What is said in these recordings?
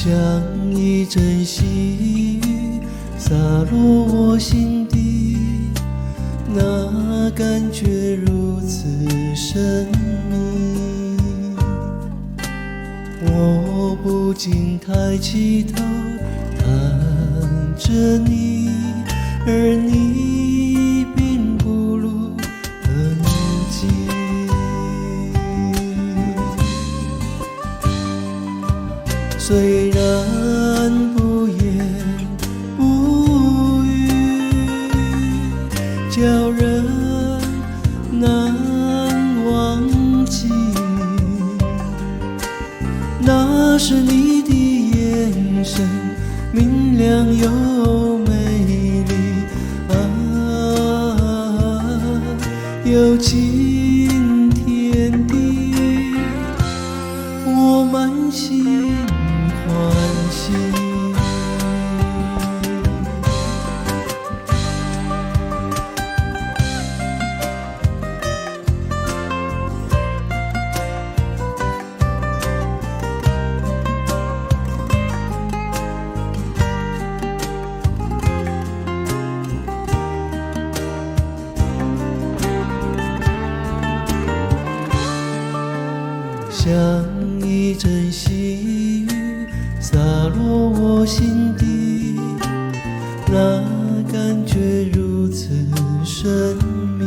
像一陣細雨灑落我心底，那感覺如此神秘。我不禁抬起頭看著你，而你並不露痕跡。雖然不言不語，叫人難忘記。那是你的眼神，明亮又美麗啊，有情天地，我滿心歡喜。像一陣細雨灑落我心底，那感覺如此神秘。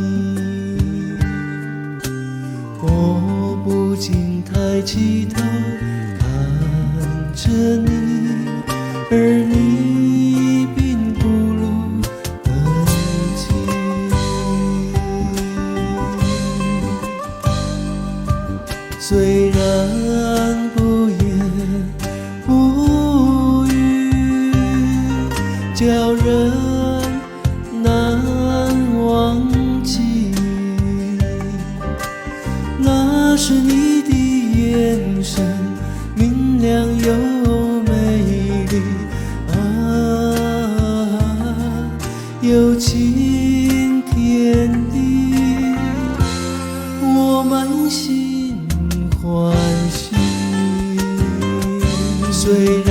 我不禁抬起頭看著你，而你並不露痕跡。雖然不言不語，叫人難忘記。那是你的眼神，明亮又美麗啊，有情天地，我滿心歡喜。雖然